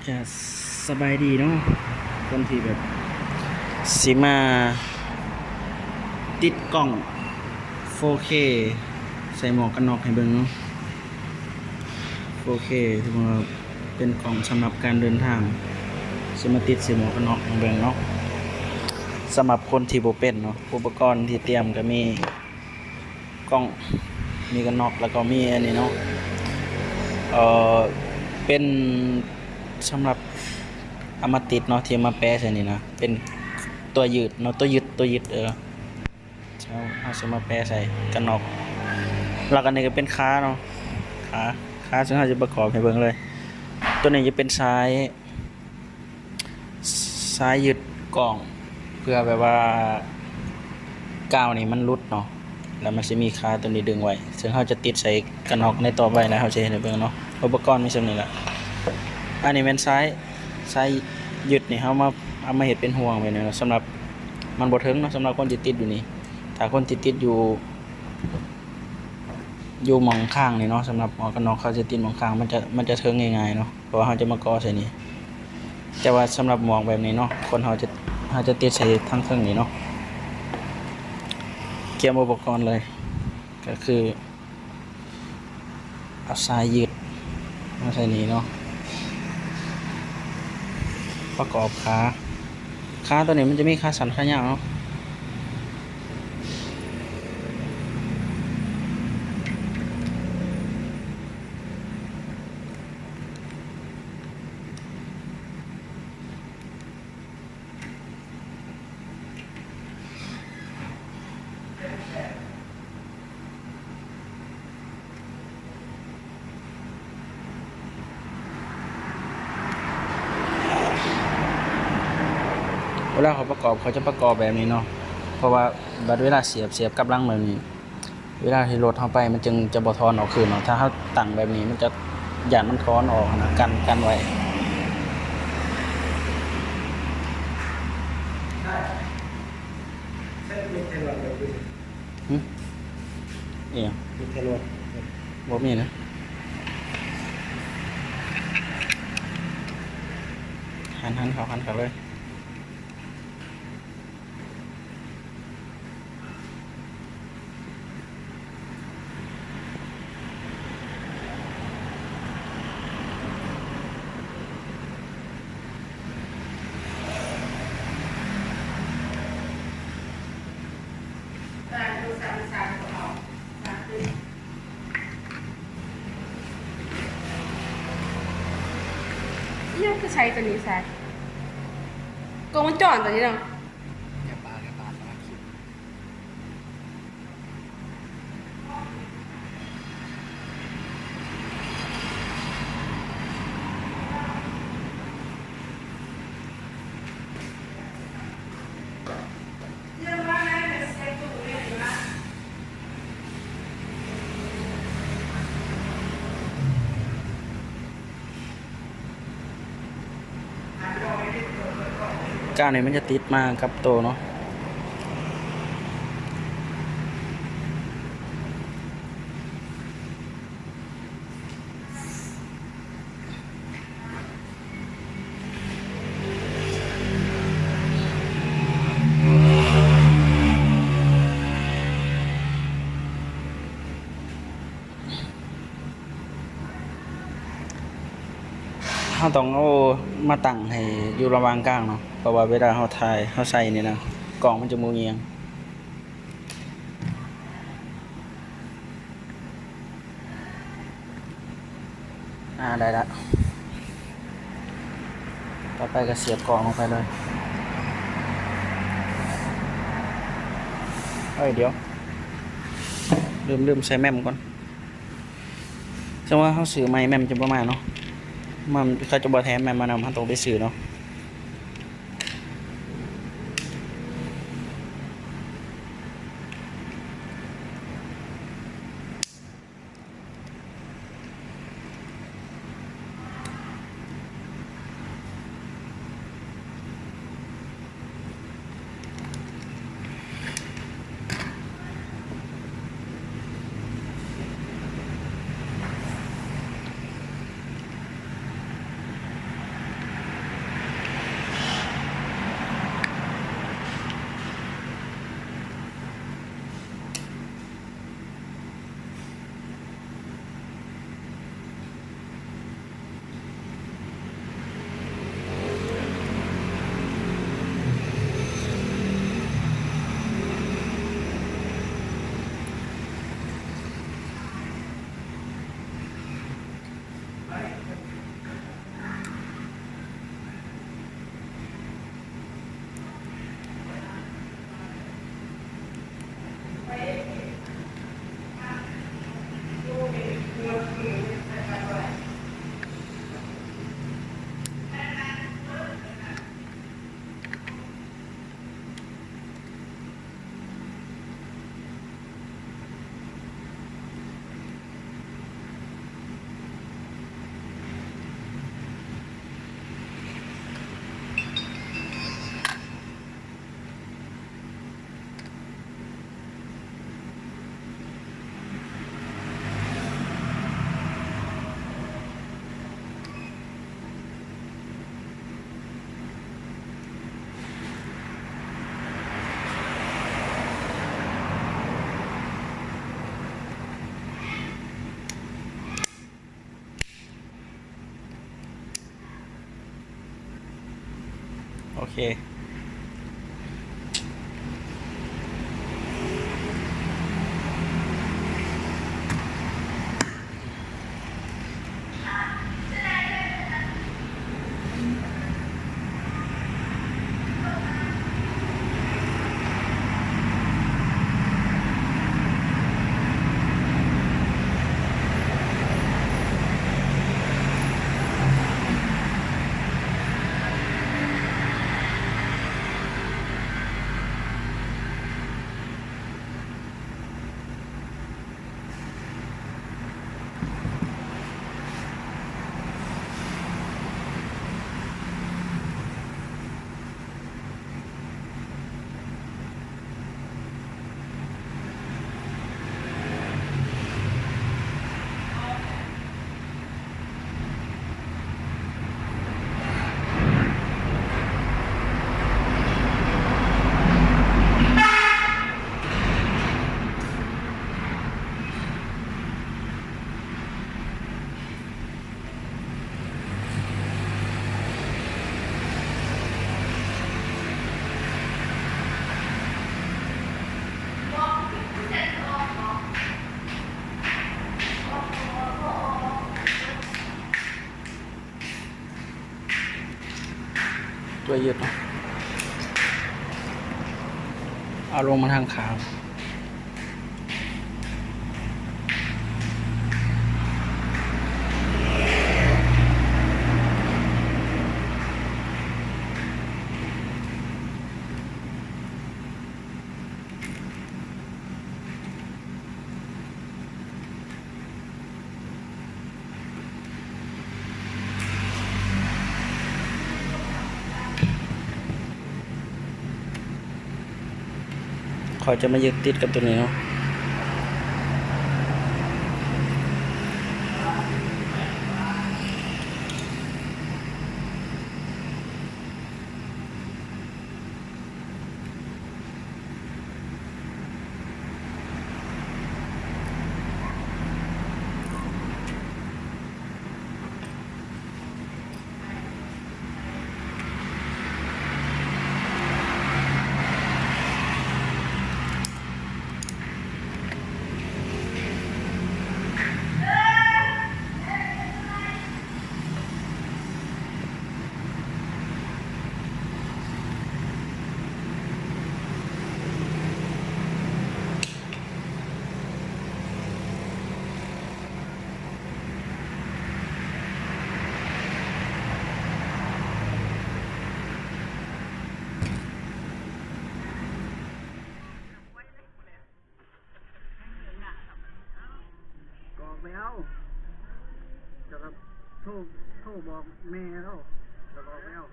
ກະສະບາຍດີເນາະ ຄົນທີ່ແບບຊິມາຕິດກ້ອງໂຟເຄໃສ່ໝວກກັນນັອກໃຫ້ເບິ່ງເນາະ. ໂຟເຄ ຖືວ່າເປັນກ້ອງສຳລັບການເດີນທາງ ຊິມາຕິດໃສ່ໝວກກັນນັອກໃຫ້ເບິ່ງເນາະ. ສຳລັບຄົນທີ່ບໍ່ເປັນເນາະ ອຸປະກອນທີ່ຕຽມກະມີ ກ້ອງ ມີກັນນັອກ ແລ້ວກໍມີອັນນີ້ເນາະ ເອີ ເປັນສຳລັບເອົາມາຕິດເນາະ ທີ່ເອົາມາແປະໃສ່ນີ້ນະ ເປັນຕົວຍືດເນາະ ຕົວຍືດ ຕົວຍືດ ເອີ ເຮົາ ເຮົາຊິມາແປະໃສ່ກັນນັອກ. ແລ້ວກໍນີ້ກໍເປັນຂາເນາະ ຂາ ຂາ ເຊິ່ງເຮົາຈະປະກອບໃຫ້ເບິ່ງເລີຍ. ຕົວນີ້ຈະເປັນສາຍ ສາຍຍືດກ້ອງ ເພື່ອແບບວ່າກາວນີ້ມັນຫຼຸດເນາະ ແລ້ວມັນຊິມີຂາຕົວນີ້ດຶງໄວ້ ເຊິ່ງເຮົາຈະຕິດໃສ່ກັນນັອກໃນຕໍ່ໄປ ແລ້ວເຮົາຈະເຮັດໃຫ້ເບິ່ງເນາະ. ອຸປະກອນມີສ່ຳນີ້ລະ. ອັນນີ້ແມ່ນສາຍ ສາຍຍືດນີ້ ເຮົາມາ ເອົາມາເຮັດເປັນຫ່ວງແບບນີ້ເນາະ ສຳລັບ ມັນບໍ່ເຖິງເນາະ ສຳລັບຄົນທີ່ຕິດຢູ່ນີ້. ຖ້າຄົນທີ່ຕິດຢູ່ ຢູ່ໝ່ອງຄາງນີ້ເນາະ ສຳລັບໝວກກັນນັອກ ເຂົາຈະຕິດໝ່ອງຄາງ ມັນຈະ ມັນຈະເຖິງງ່າຍໆເນາະ ເພາະວ່າເຮົາຈະມາກໍໃສ່ນີ້. ແຕ່ວ່າສຳລັບໝວກແບບນີ້ເນາະ ຄົນເຮົາຈະ ເຮົາຈະຕິດໃສ່ທາງເທິງນີ້ເນາະ. ກຽມອຸປະກອນເລີຍ ກໍຄືເອົາສາຍຍືດມາໃສ່ນີ້ເນາະ ປະກອບຂາ. ຂາຕົວນີ້ມັນຈະມີຂາສັ້ນຂາຍາວເນາະ. ເວລາເຂົາປະກອບ ເຂົາຈະປະກອບແບບນີ້ເນາະ ເພາະວ່າບັດເວລາສຽບ ສຽບກັບຫຼັງແບບນີ້ ເວລາທີ່ລົດເຮົາໄປ ມັນຈຶ່ງຈະບໍ່ຖອນອອກຄືນເນາະ. ຖ້າເຮົາຕັ້ງແບບນີ້ ມັນຈະ ຢ້ານມັນຖອນອອກຫັ້ນນະ ກັນ ກັນໄວ້. ຫຶ? ອີ່ຫຍັງ? ມີແຕ່ລົດ ບໍ່ມີນະ. ຫັນ ຫັນເຂົ້າ ຫັນເຂົ້າເລີຍ. ອີ່ຫຍັງຄືໃສ່ຕົວນີ້ໃສ່ ກ້ອງວົງຈອນຕົວນີ້ເນາະ. ແກະປາກ ແກະປາກ ສາມາດຄິດ. ກ້າວນີ້ມັນຈະຕິດມາກັບໂຕເນາະ. ເຮົາຕ້ອງເອົາມາຕັ້ງໃຫ້ຢູ່ລະຫວ່າງກາງເນາະ ເພາະວ່າເວລາເຮົາຖ່າຍ ເຮົາໃສ່ນີ້ນະ ກ້ອງມັນຈະບໍ່ງຽງ. ອ່າ ໄດ້ລະ. ຕໍ່ໄປກໍສຽບກ້ອງລົງໄປເລີຍ. ເອີຍ ດຽວ ລືມ ລືມໃສ່ແມັມກ່ອນ. ສົມມຸດວ່າເຮົາຊື້ໃໝ່ ແມັມຈະບໍ່ມາເນາະ ມັນ ເຂົາຈະບໍ່ແຖມແມັມມານຳ ເຮົາຕ້ອງໄປຊື້ເນາະ. ເ ໂອເຄ. ຕົວຍືດເນາະ ເອົາລົງມາທາງຂ້າງ. ຂ້ອຍຈະມາຍຶດຕິດກັບຕົວນີ້ເນາະ. ກະອອກໄປເອົາ ແລ້ວກະໂທ ໂທບອກແມ່ລາວ ແລ້ວກະອອກໄປເອົາ.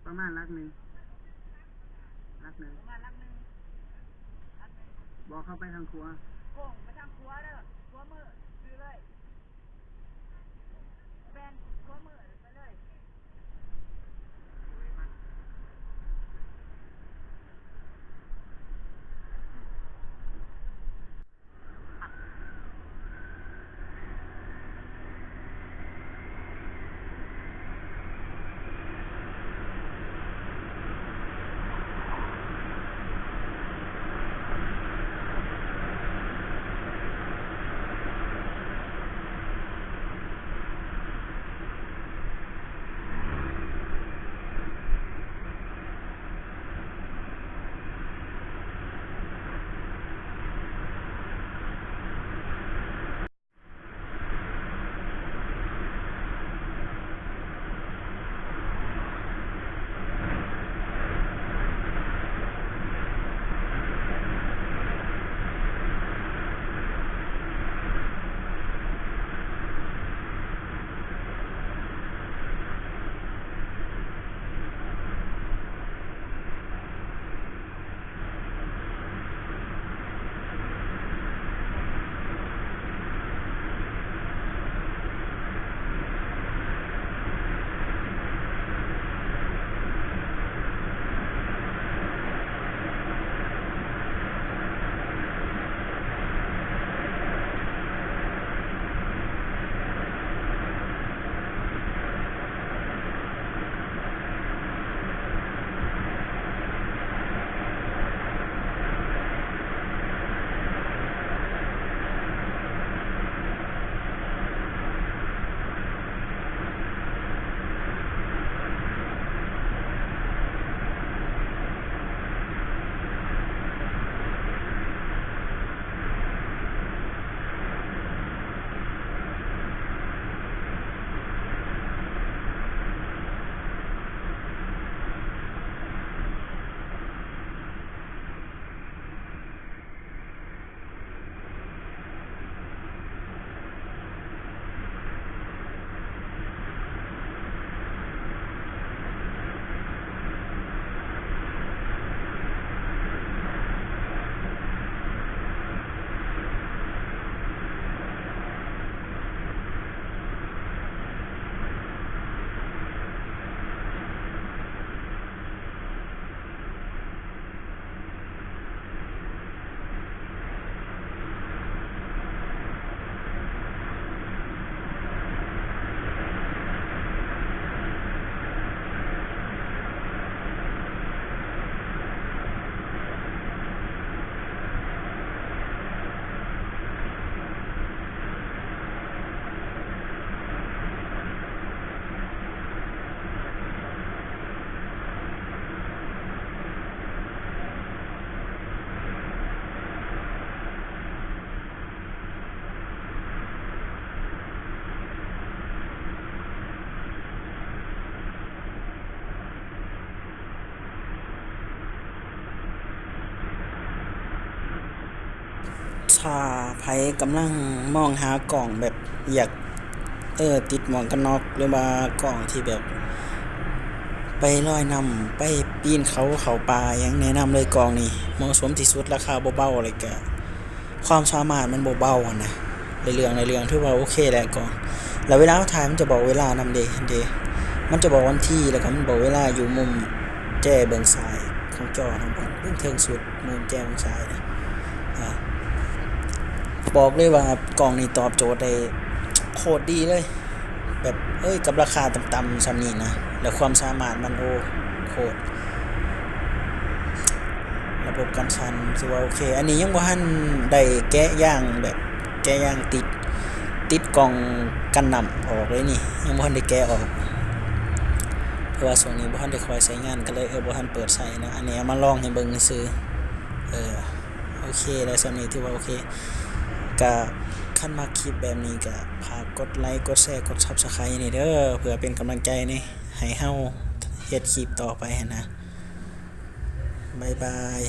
ປະມານຫຼັກໜຶ່ງ ຫຼັກໜຶ່ງ ປະມານຫຼັກໜຶ່ງ ຫຼັກໜຶ່ງ. ບໍ່ ເຂົ້າໄປທາງຂວາ ໂຄ້ງໄປທາງຂວາເດີ ຂວາມື ຊື່ເລີຍ ແມ່ນ ຂວາມືໄປເລີຍ. ຖ້າໃຜກຳລັງມອງຫາກ້ອງແບບຢາກ ເອີ ຕິດໝວກກັນນັອກ ຫຼືວ່າກ້ອງທີ່ແບບໄປລອຍນ້ຳ ໄປປີນເຂົາເຂົ້າປ່າຫຍັງ ແນະນຳເລີຍກ້ອງນີ້ ເໝາະສົມທີ່ສຸດ ລາຄາບໍ່ເບົາ ແລ້ວກະຄວາມສາມາດມັນບໍ່ເບົາຫັ້ນນະ ໃນເລື່ອງ ໃນເລື່ອງຖືວ່າໂອເຄແຫຼະກ້ອງ ແລ້ວເວລາເຮົາຖ່າຍມັນຈະບອກເວລານຳເດ້ ເຫັນເດ້ ມັນຈະບອກວັນທີ ແລ້ວກະມັນບອກເວລາຢູ່ມຸມແຈເບື້ອງຊ້າຍຂອງຈໍນະ ເບື້ອງເທິງສຸດ ມຸມແຈເບື້ອງຊ້າຍນະ ອາ ບອກເລີຍວ່າກ້ອງນີ້ຕອບໂຈດໄດ້ໂຄດດີເລີຍ ແບບ ເອີຍ ກັບລາຄາຕ່ຳໆສ່ຳນີ້ນະ ແລ້ວຄວາມສາມາດມັນ ໂອ້ ໂຄດ ລະບົບກັນສັ່ນຖືວ່າໂອເຄ ອັນນີ້ຍັງບໍ່ທັນໄດ້ແກະຢາງແບບ ແກະຢາງຕິດ ຕິດກ່ອງກັນນ້ຳອອກເລີຍນີ້ ຍັງບໍ່ທັນໄດ້ແກະອອກ ເພາະວ່າຊ່ວງນີ້ບໍ່ທັນໄດ້ຄ່ອຍໃຊ້ງານ ກໍເລີຍ ເອີ ບໍ່ທັນເປີດໃຊ້ເນາະ ອັນນີ້ເອົາມາລອງໃຫ້ເບິ່ງຊື່ໆ ເອີ ໂອເຄແລ້ວ ສ່ຳນີ້ຖືວ່າໂອເຄ ກະຄັນມັກຄລິບແບບນີ້ກະຝາກກົດໄລ ກົດແຊ ກົດ Subscribe ແດ່ເດີ ເພື່ອເປັນກຳລັງໃຈໃຫ້ເຮົາເຮັດຄລິບຕໍ່ໄປຫັ້ນນະ ບາຍບາຍ.